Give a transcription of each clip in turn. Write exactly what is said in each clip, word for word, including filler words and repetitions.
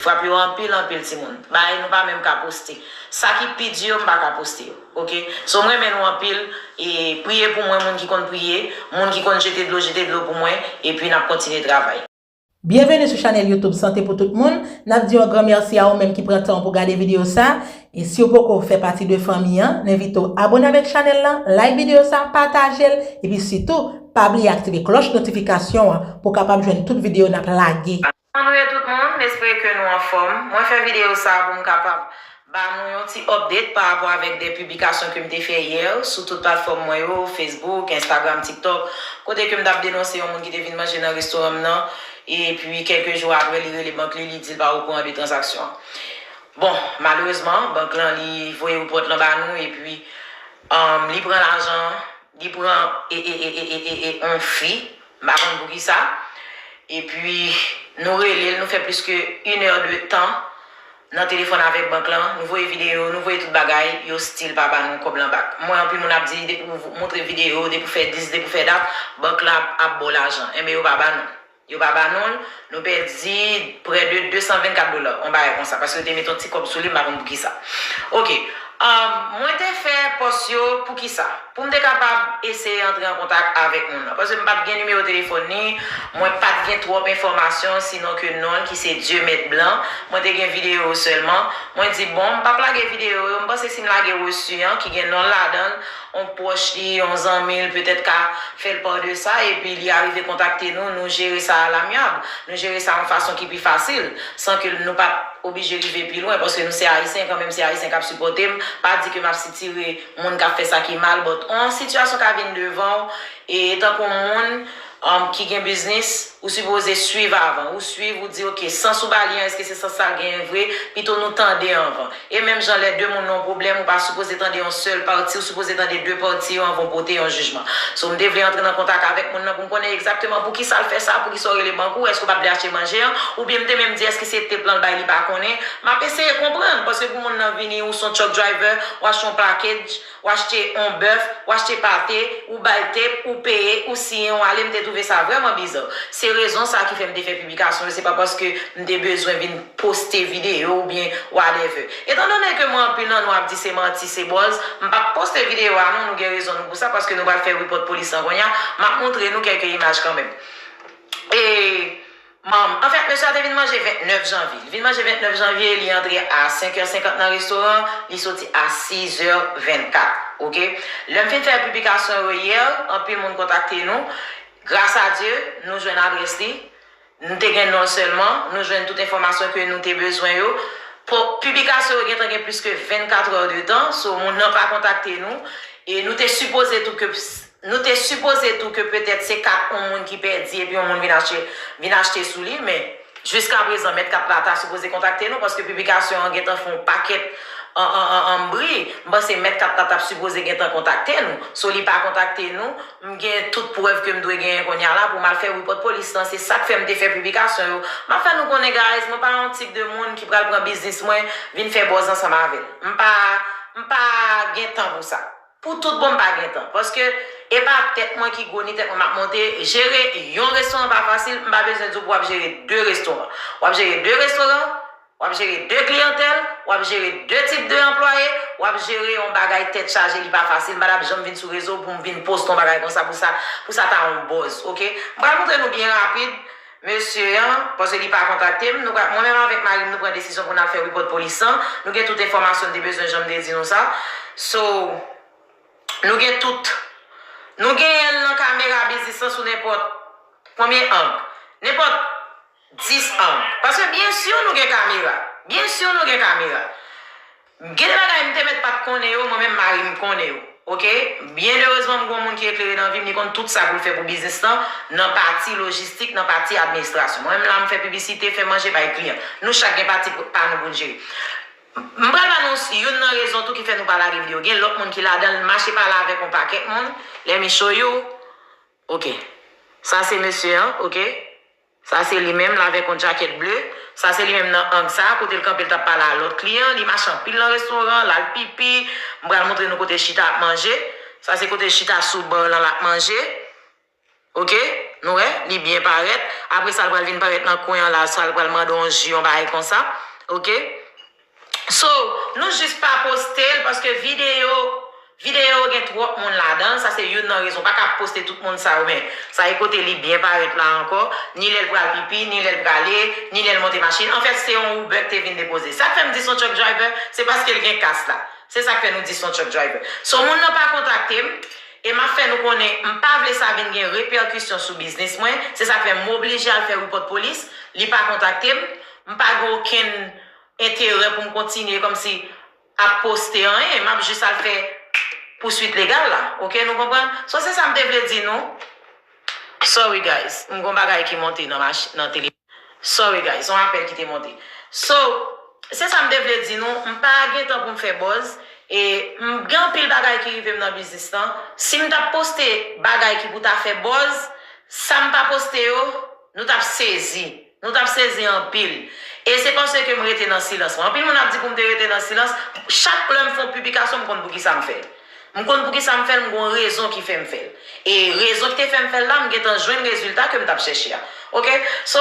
Frap yo anpil, anpil timoun. Bagay nou pa menm ka poste. Sa ki pi di yo, m pa ka poste yo. Oke? So, m renmen nou anpil. E priye pou mwen, moun ki konn priye, moun ki konn jete dlo, jete dlo pou mwen. Epi n ap kontinye travay. Byenveni sou chanèl YouTube Sante pou tout moun. N ap di yon gran mèsi a ou menm ki pran tan pou gade videyo sa. E si w poko fè pati de fanmi an, n envite w abòne avèk chanèl la, like videyo sa, pataje l, epi sitou, pa bliye aktive klòch notifikasyon an pou w kapab jwenn tout videyo n ap lage. Kòman nou ye tout moun? M espere ke nou anfòm. Mwen fè videyo sa a pou m kapab ba nou yon ti update pa rapò avèk de piblikasyon ke m te fè yè sou tout platfòm mwen yo, Facebook, Instagram, TikTok, kote ke m t ap denonse yon moun ki te vin manje nan restoran m nan, epi kèlke jou apre, li rele bank li, li di l pa okouran de tranzaksyon an. Bon, malerezman, bank lan, li voye repòt lan ba nou, epi, um, li pran lajan an, li pran e, e, e, e, e, e, e, yon fi, m pa konn poukisa. Epi, nou rele l, nou fè plis ke inè de tan nan telefòn avèk bank lan, nou voye videyo, nou voye tout bagay, yo still pa ba nou kòb lan bak. Mwen, anpil moun ap di, depi w montre videyo, depi w fè dis, depi w fè dat, bank la ap, ap ba w lajan. Enben, yo pa ba nou. Yo pa ba nou l, nou pèdi prè de de san vennkat dola, yon bagay konsa, paske yo te met yon ti kòb sou li, m pa konn poukisa. Oke, um, mwen te fè pòs yo poukisa? Pou m te kapab eseye antre an kontak avèk moun nan. Paske m pa t gen nimewo telefòn li, mwen pa t gen twòp enfòmasyon, sinon ke non l ki se Dieumet Blanc. Mwen te gen videyo sèlman. Mwen di, bon, m p ap lage videyo yo, m panse si m lage resi an, ki gen non l ladan l, yon pwòch li, yon zanmi l, petèt ka fè l pa de sa, epi li arive kontakte nou, nou jere sa alamyab, nou jere sa yon fason ki pi fasil, san ke nou pa t oblije rive pi lwen, paske nou se Ayisyen, kanmenm se Ayisyen k ap sipòte m, pa di ke m ap sitire moun k ap fè sa ki mal, but yon sitiyasyon ka vin devan w, e tankou moun, um, ki gen biznis, ou sipoze swiv avan. Ou swiv, ou di, oke, sans ou ba li an, èske se sans sa l genyen vre? Pito nou tande anvan. E menm jan lè de moun nan yon pwoblèm, ou pa sipoze tande yon sèl pati, ou sipoze tande de pati yo anvan w pote yon jijman. So, m te vle antre nan kontak avèk moun nan pou m konnen egzakteman poukisa l fè sa, poukisa w rele bank ou, èske w pa t vle achte manje an, oubyen m te menm di, èske se te plan l bay li pa konnen. M ap eseye konprann, paske pou moun nan vini, ou se yon truck driver, w achte yon package, w achte yon bèf, w achte pate, ou ba l tep, ou peye, ou siyen, ou ale, m te twouve sa vrèman biza. Se rezon sa ki fè m te fè piblikasyon yo, se pa paske m te bezwen vin poste videyo oubyen whatever. Etandone ke mwen anpil nan nou ap di se manti, se buzz, m p ap poste videyo a non, nou gen rezon nou pou sa, paske nou pral fè repòt polis lan kounye a, m ap montre nou kèlke imaj kanmenm. E Manm, anfèt, mesye a te vin manje ventnèf janvye. Li vin manje ventnèf janvye, li antre a senk è senkant nan restoran, li soti a sis è vennkat, oke? Lè m fin fè piblikasyon yo yè, anpil moun kontakte nou. Gras a Dye, nou jwenn adrès li. Nou te gen non l sèlman, nou jwenn tout enfòmasyon ke nou te bezwen yo. Po-, piblikasyon yo gentan gen plis ke vennkat è de tan, so moun nan pa kontakte nou. E nou te sipoze tou ke Nou te sipoze tou ke petèt se kat yon moun ki pèdi epi yon moun vin achte, vin achte sou li, men jiskaprezan, mèt kat la ta sipoze kontakte nou, paske piblikasyon an gentan fè yon pakèt an, an, an, an bri. M panse mèt kat la t ap sipoze gentan kontakte nou. So, li pa kontakte nou, m gen tout prèv ke m dwe genyen kounye a la pou m al fè repòt polis lan. Se sa k fè m te fè piblikasyon yo. M ap fè nou konnen, guys, mwen pa yon tip de moun ki pral pran biznis mwen, vin fè buzz ansanm avè l. M pa, m pa gen tan pou sa. Pou tout bon, m pa gen tan. Paske e pa tèt mwen ki gwo, ni tèt mwen m ap monte. Jere yon restoran pa fasil, m pa bezwen di w pou w ap jere de restoran. W ap jere de restoran, w ap jere de kliyantèl, w ap jere de tip de anplwaye, w ap jere yon bagay tèt chaje, li pa fasil. M pa t ap janm vin sou rezo pou m vin poste yon bagay konsa, pou sa, pou sa ta yon buzz, oke? M pral montre nou byen rapid, mesye an, paske li pa kontakte m. Nou pral, mwen menm avèk mari m, nou pran desizyon pou n al fè repòt polis lan. Nou gen tout enfòmasyon n te bezwen, jan m te di nou sa. So, Nou gen tout. Nou genyen l nan kamera biznis lan sou nenpòt konbyen ang. Nenpòt dis ang. Paske byen si nou gen kamera. Byen si nou gen kamera. Gen de bagay m te mèt pa t konnen yo, mwen menm mari m konnen yo. Oke? Byen erezman, m gen yon moun ki eklere nan vi m, li konn tout sa pou l fè pou biznis lan, nan pati lojistik, nan pati administrasyon. Mwen menm la, m fè piblisite, fè manje, bay kliyan. Nou chak gen pati pa nou pou n jere. M pral ba nou youn nan rezon tou ki fè nou pa lage videyo. Gen lòt moun ki ladan l, mache pale avèk yon pakèt moun. Let me show you. Oke. Sa se mesye an, oke. Sa se li menm, l avèk yon djakèt ble. Sa se li menm nan ang sa, kote l kanpe, l t ap pale a lòt kliyan. Li mache anpil nan restoran, l al pipi. M pral montre nou kote l chita ap manje. Sa se kote l chita sou ban lan, l ap manje. Oke? Nou wè, li byen parèt. Apre sa, l pral vin parèt nan kwen an la, sa l pral mande yon ji, yon bagay konsa. Oke? So, nou jis pa poste l paske videyo, videyo gen twòp moun ladan l. Sa se youn nan rezon. Pa ka poste tout moun sa yo, men sa e kote li byen parèt la ankò. Ni lè l pral pipi, ni lè l prale, ni lè l monte machin. Anfèt, se yon Uber k te vin depoze. Sa k fè m di s on truck driver, se paske l gen kas la. Se sa k fè nou di s on truck driver. So, moun nan pa kontakte m, e m ap fè nou konnen, m pa vle sa vin gen repèkisyon sou biznis mwen. Se sa k fè m oblije al fè repòt polis. Li pa kontakte m. M pa gen okenn enterè pou m kontinye kòmsi ap poste anyen. M ap jis al fè pouswit legal la. Oke, nou konprann? So, se sa m te vle di nou. Sorry, guys. M gon bagay ki monte nan mach-, nan tele. Sorry, guys. Yon apèl ki te monte. So, se sa m te vle di nou. M pa gen tan pou m fè buzz. E m gen anpil bagay ki rive m nan biznis lan. Si m t ap poste bagay ki pou ta fè buzz, sa m pa poste yo, nou t ap sezi. Nou t ap sezi anpil. E se paske m rete nan silans mwen. Anpil moun ap di pou m te rete nan silans. Chak lè m fè yon piblikasyon, m konn poukisa m fè l. M konn poukisa m fè l, m gon rezon ki fè m fè l. E rezon ki te fè m fè l la, m gentan jwenn rezilta ke m t ap chèche a. Oke? So,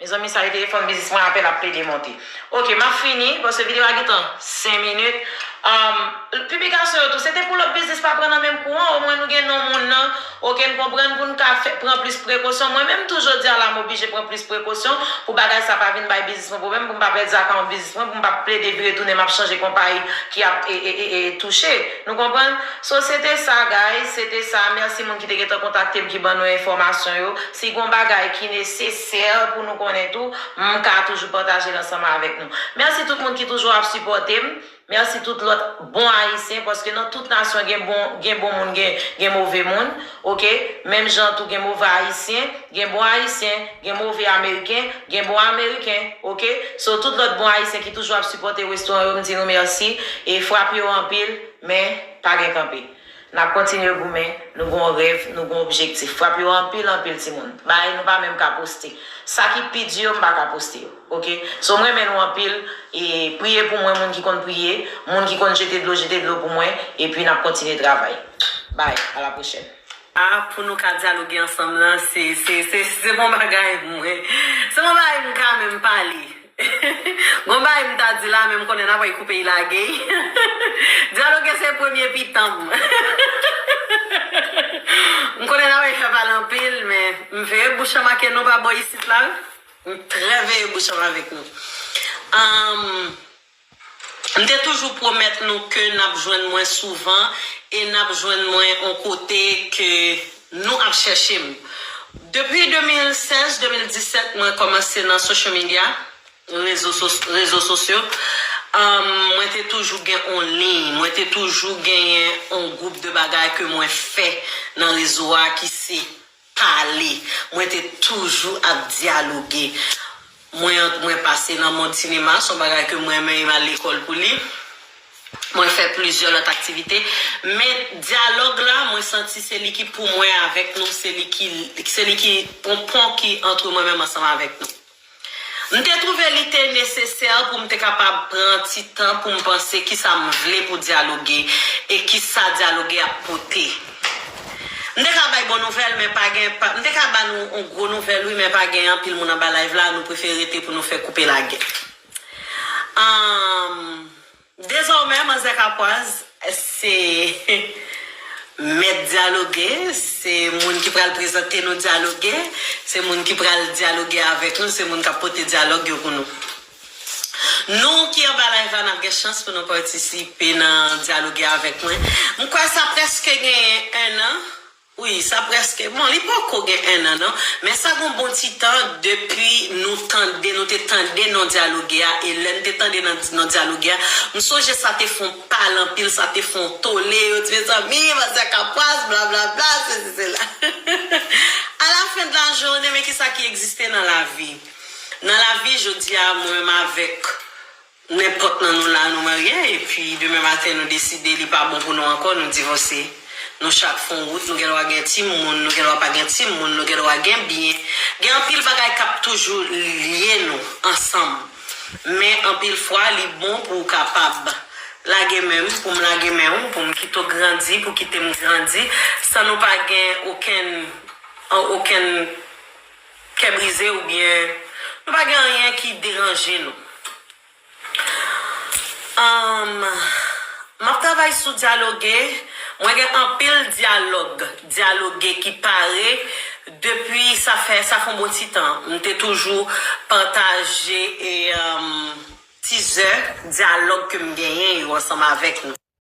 mezanmi, sa e telefòn biznis mwen, apèl ap plede monte. Oke, m ap fini, paske videyo a gentan senk minit. Um, piblikasyon yo tou, se te pou lòt biznis pa pran nan menm kou an, omwen nou gen non moun nan. Oke, n konprann pou n ka fè, pran plis prekosyon. Mwen menm tou jodi a la, m oblije pran plis prekosyon pou bagay sa pa vin bay biznis mwen pwoblèm, pou m pa pèdi akawon biznis mwen, pou m pa plede vire tounen, m ap chanje konpayi ki ap, e, e, e, e, touche. Nou konprann? So, se te sa, guys, se te sa. Mèsi moun ki te gentan kontakte m, ki ban nou enfòmasyon yo. Si gon bagay ki nesesè pou nou konnen tou, m ka toujou pataje l ansanm avèk nou. Mèsi tout moun ki toujou ap sipòte m. Mèsi tout lòt bon ayisyen, paske nan tout nasyon gen bon, gen bon moun, gen, gen move moun, oke? Menm jan tou gen move ayisyen, gen bon ayisyen, gen move ameriken, gen bon ameriken, oke? So, tout lòt bon ayisyen ki toujou ap sipòte restoran yo, m di nou mèsi, e frape yo anpil, men pa gen kanpe. N ap kontinye goumen, nou gon rèv, nou gon objektif. Frape yo anpil, anpil timoun. Bagay nou pa menm ka poste. Sa ki pi di yo, m pa ka poste yo. Oke? So, m renmen nou anpil. E priye pou mwen, moun ki konn priye, moun ki konn jete dlo, jete dlo pou mwen. Epi n ap kontinye travay. Bye, à la prochaine. A, pou nou ka dyaloge ansanm lan, se, se, se, se bon bagay, mwen. Se bon bagay, m ka menm pale. Gon bagay m ta di la, men m konnen n ap wè koupe y lage y. Dyaloge se premye pitan m. M konnen n ap wè fè pale anpil, men m veye bouch anm ak nou pa bò isit la. M trè veye bouch anm avèk nou. Anm, m te toujou pwomèt nou ke n ap jwenn mwen souvan e n ap jwenn mwen on kote ke nou ap chèche m. Depi de mil sèz, de mil disèt, mwen kòmanse nan social media, rezo sos-, rezo sosyo. Anm, mwen te toujou gen on liy, mwen te toujou genyen on gwoup de bagay ke mwen fè nan rezo a ki se pale. Mwen te toujou ap dyaloge. Mwen, mwen pase nan mond sinema, se yon bagay ke mwen menm al lekòl pou li. Mwen fè plizyè lòt aktivite. Men dyalòg la, mwen santi se li ki pou mwen avèk nou, se li ki, se li ki pon pon ki antre mwen menm ansanm avèk nou. M te twouve li te nesesè pou m te kapab pran ti tan pou m panse kisa m vle pou dyaloge e kisa dyaloge ap pote. M te ka bay bon nouvèl, men pa gen, pa, m te ka ba nou yon gwo nouvèl, wi, men pa gen anpil moun anba live la, nou prefere rete pou nou fè koupe lagè. Anm, dezòmè, Manzè Kapwaz se mèt dyaloge, se moun ki pral prezante nou dyaloge, se moun ki pral dyaloge avèk nou, se moun k ap pote dyalòg yo pou nou. Nou ki anba live la, n ap gen chans pou nou patisipe nan dyaloge avèk mwen. M kwè sa prèske genyen ennan. Wi, sa prèske, bon, li poko gen ennan, non. Men sa gon bon ti tan depi nou tande, nou te tande non dyaloge a, e lè n te tande nan, non dyaloge a, m sonje sa te fè on pale anpil, sa te fè on tole, yo di, mezanmi, Manzè Kapwaz, blablabla, sesi, sela. Alafendlajounen, men kisa ki egziste nan lavi? Nan lavi, jodi a, mwen menm avèk nenpòt nan nou la, nou marye, epi demen maten, nou deside li pa bon pou nou ankò, nou divòse. Nou chak fè on wout, nou gen dwa gen timoun, nou gen dwa pa gen timoun, nou gen dwa gen byen. Gen anpil bagay k ap toujou lye nou ansanm. Men anpil fwa, li bon pou w kapab lage men m, pou m lage men w, pou m kite w grandi, pou kite m grandi, san nou pa gen okenn an okenn kè brize oubyen nou pa gen anyen ki deranje nou. Um, m ap travay sou dyaloge. Mwen gen anpil dyalòg, dyaloge ki pare depi sa fè, sa fè yon bon ti tan. M te toujou pataje e um, tizè dyalòg ke m genyen yo ansanm avèk nou.